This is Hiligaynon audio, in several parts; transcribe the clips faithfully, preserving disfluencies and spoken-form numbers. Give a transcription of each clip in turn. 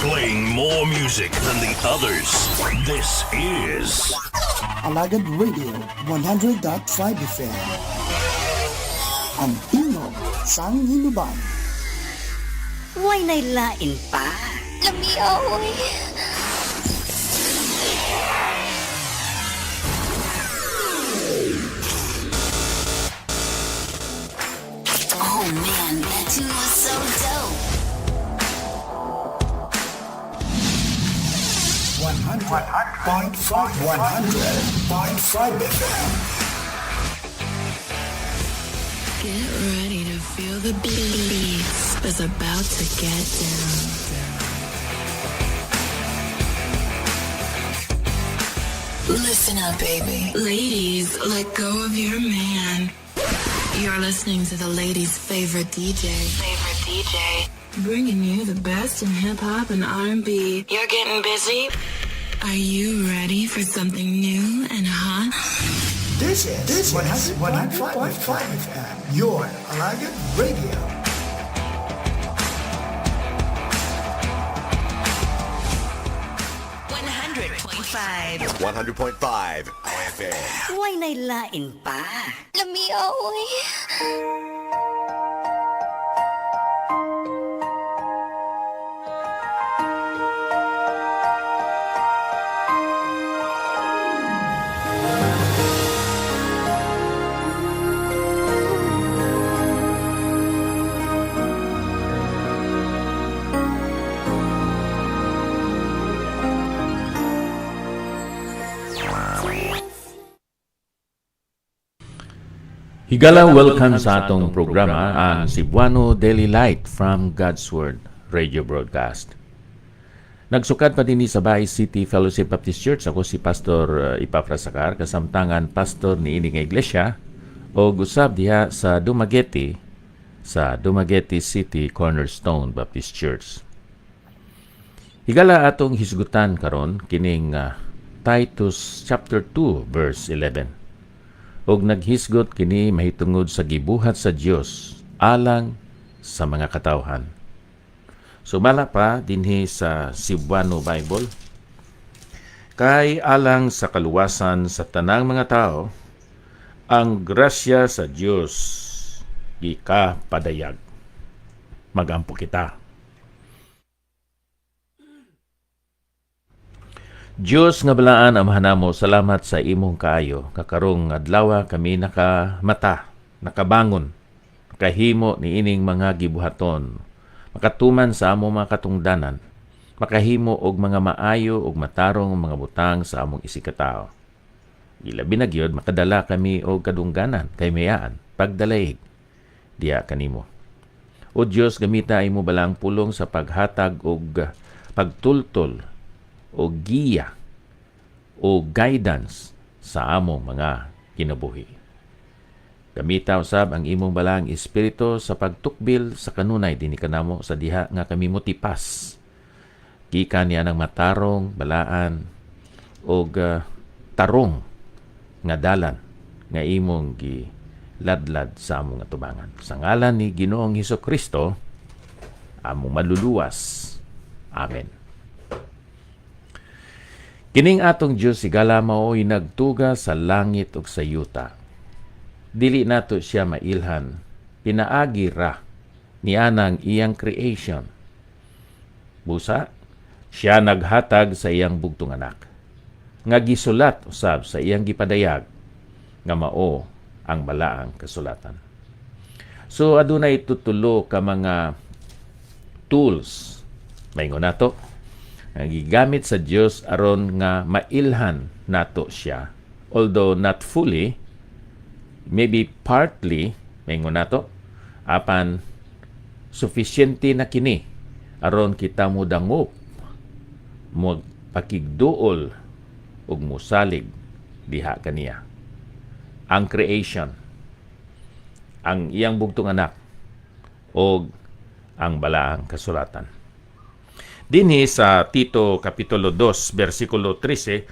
Playing more music than the others. This is Alagad Radio one hundred dot five F M. Ang tingog sang Hinubay. Way nay lain pa. Lamia, oy. Oh man, that tune was so dope. One hundred point five, one hundred point five F M. Get ready to feel the beats. It's about to get down. Listen up, baby. Ladies, let go of your man. You're listening to the ladies' favorite D J. Favorite D J. Bringing you the best in hip hop and R and B. You're getting busy? Are you ready for something new and hot? This is, this is one hundred point five F M, your Alagad Radio. One hundred point five. One hundred point five F M. Way nay lain pa. Lamia, oy. Higala, welcome sa atong programa, ang Cebuano Daily Light from God's Word Radio Broadcast. Nagsukad pa dinhi sa Bay City Fellowship Baptist Church, ako si Pastor, uh, Epafras Sacar, kasamtangan pastor niini nga iglesia, ug usab diha sa Dumaguete, sa Dumaguete City Cornerstone Baptist Church. Higala, atong hisgutan karon kining, ah, Titus chapter two, verse eleven. Ug naghisgot kini mahitungod sa gibuhat sa Dios alang sa mga katawhan. Sumala pa dinhi sa Cebuano Bible, kay alang sa kaluwasan sa tanang mga tawo, ang grasya sa Dios gikapadayag. Mag-ampo kita. Dios nga balaan, Amahan namo, salamat sa imong kaayo nga karong adlawa kami nakamata, nakabangon, nakahimo niining mga gibuhaton, makatuman sa among mga katungdanan, makahimo og mga maayo ug matarong nga mga butang sa among isigkatawo. Ilabi na gyud, makadala kami og kadungganan, kahimayaan, pagdalaig diha kanimo. O Dios, gamita imo balaang pulong sa paghatag og pagtultol o giya o guidance sa among mga kinabuhi. Gamita usab ang imong balaang espiritu sa pagtukbil sa kanunay dinhi kanamo sa diha nga kami motipas gikan nianang matarong, balaan, ug, ah, tarong nga dalan nga imong giladlad sa among atubangan. Sa ngalan ni Ginoong Hesus-Kristo, among Manluluwas. Amen. Kining atong Dios, higala, maoy nagtuga sa langit ug sa yuta. Dili nato sia mailhan pinaagi ra nianang iyang creation. Busa, sia naghatag sa iyang bugtong Anak, nga gisulat usab sa iyang gipadayag, nga mao ang Balaang Kasulatan. So, adunay tutulo ka mga tools, maingon nato, nga gigamit sa Dios aron nga mailhan nato sia, although not fully, maybe partly, maingon nato, apan sufisyente na kini aron kita modangop, magpakigduol, ug mosalig diha kaniya. Ang creation, ang iyang bugtong Anak, ug ang Balaang Kasulatan. Dinhi sa Tito Kapitulo dos, bersikulo trese,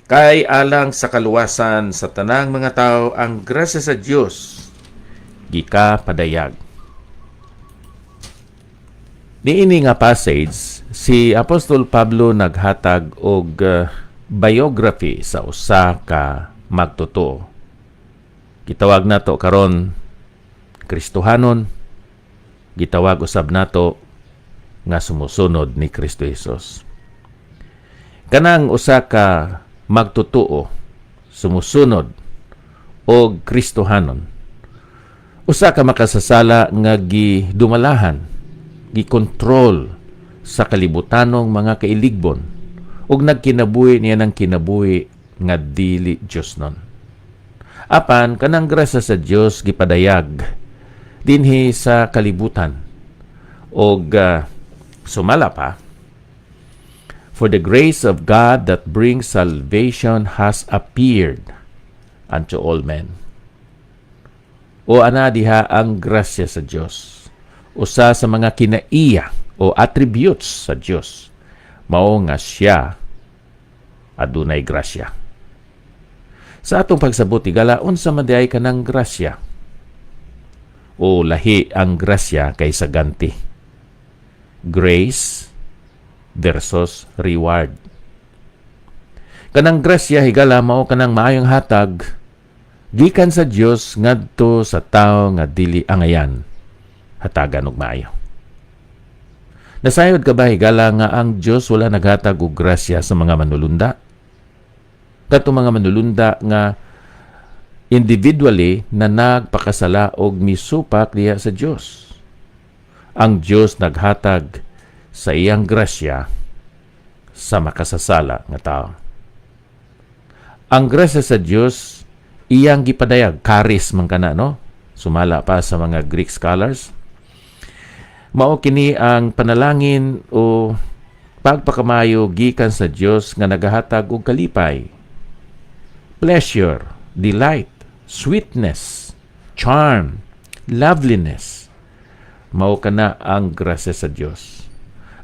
kay alang sa kaluwasan sa tanang mga tawo ang grasya sa Dios gikapadayag. Niini nga passage, si Apostol Pablo naghatag og, uh, biography sa usa ka magtutuo. Gitawag nato karon Kristohanon, gitawag usab nato nga sumusunod ni Kristo Jesus. Kanang usa ka magtutuo, sumusunod, og Kristohanon, usa ka makasasala nga gidumalahan, gikontrol sa kalibutanong mga kailigbon, ug nagkinabuhi niya ng kinabuhi nga dili diosnon. Apan kanang grasya sa Dios gipadayag dinhi sa kalibutan, ug, ah, sumala pa, "For the grace of God that brings salvation has appeared unto all men." O ana diha ang grasya sa Dios. Usa sa mga kinaiya o attributes sa Dios mao nga siya adunay grasya. Sa atong pagsabot, higala, unsa man diay kanang grasya? O lahi ang grasya kaysa ganti? Grace versus reward. Kanang grasya, higala, mao kanang maayong hatag gikan sa Dios ngadto sa tawo nga dili angayan hatagan og maayo. Nasayod ka ba, higala, nga ang Dios wala naghatag og grasya sa mga manulunda? Kato mga manulunda nga individually na nagpakasala og misupak diha sa Dios. Ang Dios naghatag sa iyang grasya sa makasasala nga tawo. Ang grasya sa Dios, iyang gipadayag, charis man kana, no? Sumala pa sa mga Greek scholars. Mao kini ang panalangin o pagpakamayo gikan sa Dios nga nagahatag og kalipay, pleasure, delight, sweetness, charm, loveliness. Mao kana ang grasya sa Dios.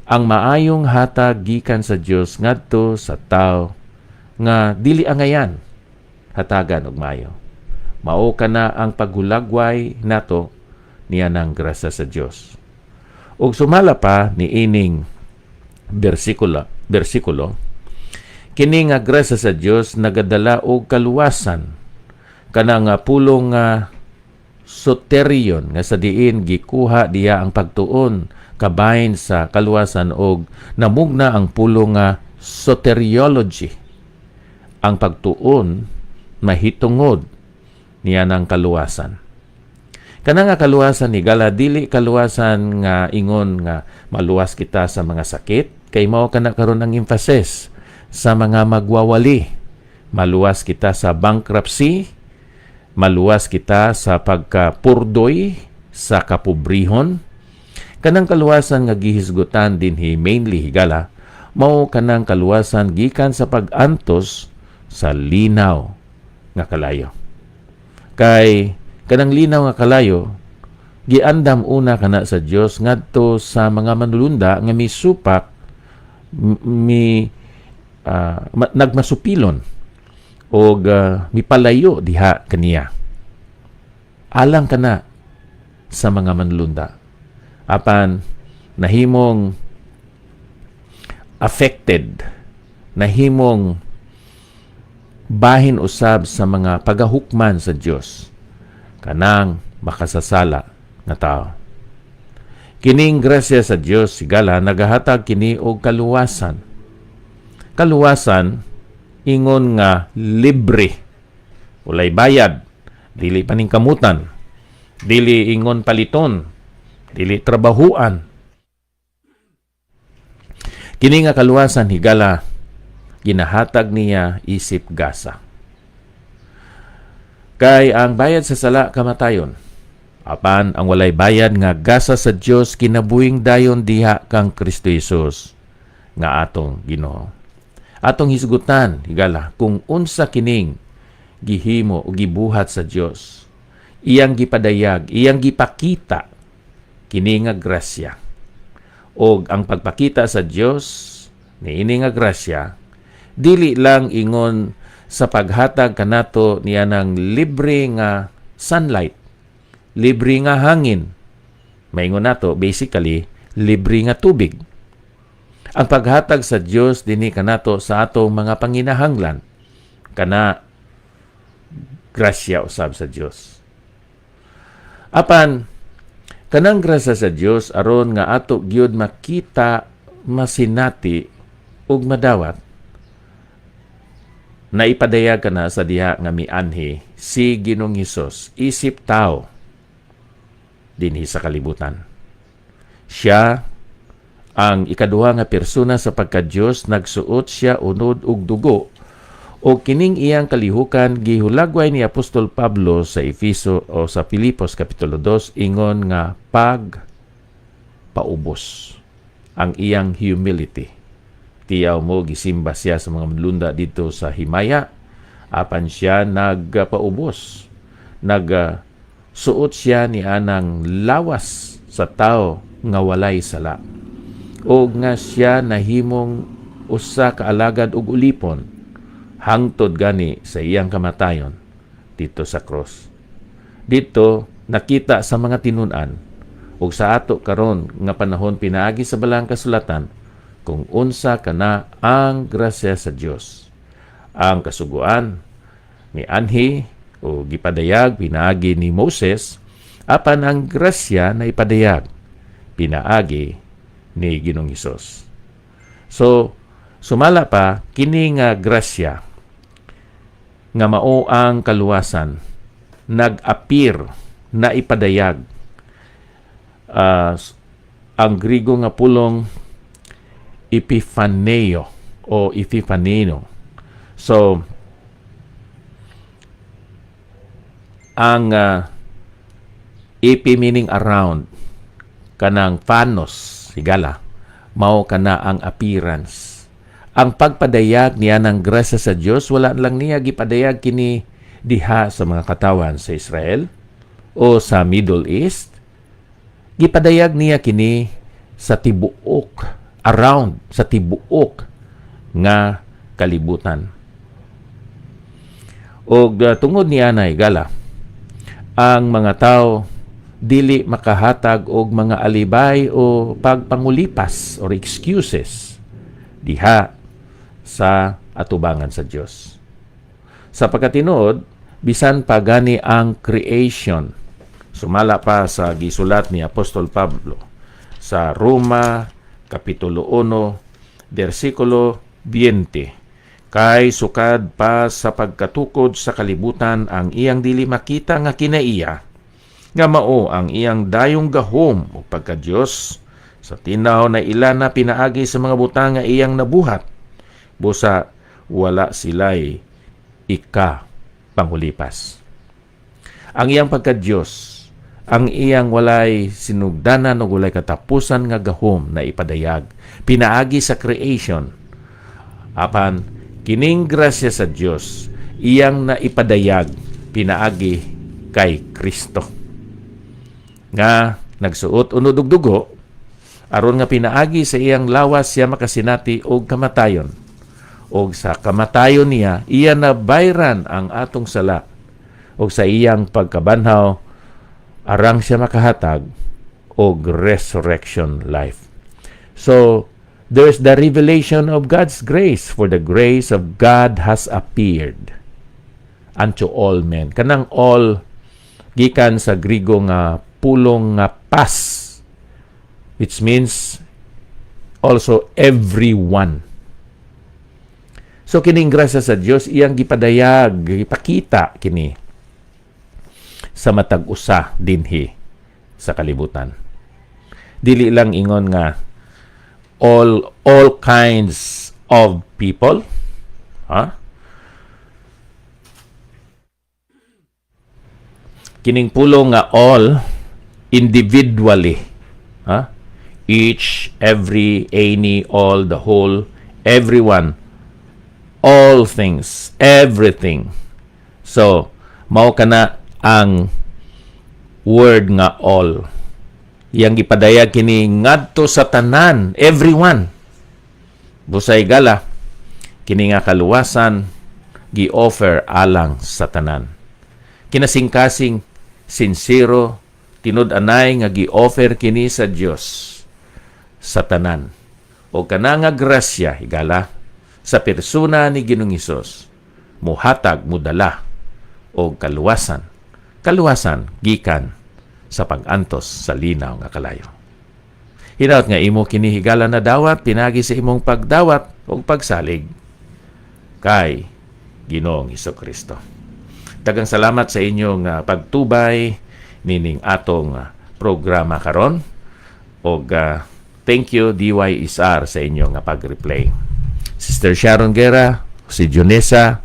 Ang maayong hatag gikan sa Dios ngadto sa tawo nga dili angayan hatagan og maayo. Mao kana ang paghulagway nato nianang grasya sa Dios. Ug sumala pa niining bersikulo, bersikulo, kini nga grasya sa Dios nagadala og kaluwasan, kana nga pulong nga soterion, nga sa diin gikuha diha ang pagtuon kabahin sa kaluwasan, og namugna ang pulong nga soteriology, ang pagtuon mahitungod nianang kaluwasan. Kana nga kaluwasan, higala, dili kaluwasan nga ingon nga maluwas kita sa mga sakit, kay mao kana karon ang emphasis sa mga magwawali. Maluwas kita sa bankruptcy, maluwas kita sa pagkapurdoy, sa kapobrehon. Kanang kaluwasan nga gihisgutan dinhi, mainly, higala, mao kanang kaluwasan gikan sa pag-antos sa linaw nga kalayo. Kay kanang linaw nga kalayo giandam una kana sa Dios ngadto sa mga manulunda nga misupak, m-, mi-, ah, ma-, nagmasupilon og, ah, mipalayo diha kaniya. Alang kana sa mga manulunda. Apan nahimong affected, nahimong bahin usab sa mga pagahukman sa Dios kanang makasasala nga tawo. Kining grasya sa Dios, higala, nagahatag kini og kaluwasan. Kaluwasan, ingon nga libre, walay bayad, dili paningkamutan, dili ingon paliton, dili trabahuan. Kini nga kaluwasan, higala, ginahatag niya isip gasa. Kay ang bayad sa sala, kamatayon. Apan ang walay bayad nga gasa sa Dios, kinabuhing dayon diha kang Kristo Jesus nga atong Ginoo. Atong hisgutan, higala, kung unsa kining gihimo o gibuhat sa Dios. Iyang gipadayag, iyang gipakita kini nga grasya. Og ang pagpakita sa Dios niini nga grasya, dili lang ingon sa paghatag kanato nianang libre nga sunlight, libre nga hangin. Maingon nato, basically, libre nga tubig. Ang paghatag sa Dios dinhi kanato sa atong mga panginahanglan, kana grasya usab sa Dios. Apan kanang grasya sa Dios aron nga ato gyud makita, masinati, ug madawat, naipadayag kana sa diha nga mianhi si Ginoong Hesus isip tawo dinhi sa kalibutan. Siya ang ikaduha nga persona sa pagka-Dios, nagsuot siya unod ug dugo, ug kining iyang kalihukan gihulagway ni Apostol Pablo sa Efeso o sa Filipos Kapitulo dos, ingon nga pagpaubos, ang iyang humility. Tiyaw mo, gisimba siya sa mga manlunda didto sa himaya, apan siya nagpaubos, nag, ah, suot siya ni anang lawas sa tawo nga walay sala, ug nga siya nahimong usa ka alagad ug ulipon, hangtod gani sa iyang kamatayon didto sa krus. Didto nakita sa mga tinun-an ug sa ato karon nga panahon pinaagi sa Balaang Kasulatan kung unsa kana ang grasya sa Dios. Ang Kasugoan mianhi o gipadayag pinaagi ni Moses, apan ang grasya naipadayag pinaagi ni Ginoong Hesus. So, sumala pa, kini nga grasya nga mao ang kaluwasan, nag-appear, naipadayag, ah, s-, ang Griego nga pulong epiphaneo o epiphaneo. So, ang, ah, epi meaning around, kanang phanos, higala, mao kana ang appearance. Ang pagpadayag niya ng grasya sa Dios, wala lang niya gipadayag kini diha sa mga katawhan sa Israel o sa Middle East. Gipadayag niya kini sa tibuok, around sa tibuok nga kalibutan. Ug, ah, tungod niana, higala, ang mga tawo dili makahatag og mga alibay o pagpangulipas or excuses diha sa atubangan sa Dios. Sa pagkatinuod, bisan pa gani ang creation, sumala pa sa gisulat ni Apostol Pablo sa Roma, Kapitulo uno, bersikulo twenty, "Kay sukad pa sa pagkatukod sa kalibutan ang iyang dili makita nga kinaiya, nga mao ang iyang dayong gahom ug pagka-Dios, sa tinaw naila na pinaagi sa mga butang nga iyang nabuhat, busa wala sila'y ika pangulipas." Ang iyang pagka-Dios, ang iyang walay sinugdanan ug walay katapusan nga gahom na ipadayag pinaagi sa creation. Apan kining grasya sa Dios iyang naipadayag pinaagi kay Cristo, nga nagsuot unod og dugo, aron nga pinaagi sa iyang lawas siya makasinati og kamatayon. Ug sa kamatayon niya, iya nabayran ang atong sala, ug sa iyang pagkabanhaw, arang siya makahatag og resurrection life. So, there's the revelation of God's grace, for the grace of God has appeared unto all men. Kanang all, gikan sa Griego nga pulong nga pas, which means also everyone. So, kining grasya sa Dios, iyang gipadayag, gipakita kini sa matag usa dinhi sa kalibutan. Dili lang ingon nga all, all kinds of people, ha? Kining pulong nga all, individually, ha? Each, every, any, all, the whole, everyone, all things, everything. So, mao kana ang word nga all. Iyang gipadayag kini ngadto sa tanan, everyone. Busa, higala, kini nga kaluwasan gi-offer alang sa tanan. Kinasingkasing, sinsero, tinud-anay nga gi-offer kini sa Dios. sa tanan, o kana nga grasya, higala, sa persona ni Ginoong Hesus, muhatag, mudala, og kaluwasan, kaluwasan gikan sa pag-antos sa linaw nga kalayo. Hinaut nga imo kini higala nadawat pinagi sa imong pagdawat ug pagsalig kay Ginoong Hesus-Kristo. Daghang salamat sa inyong, ah, pagtubay nining atong, ah, programa karon. Og, ah, thank you, D Y S R, sa inyo nga pag-replay. Sister Sharon Guerra, si Junessa,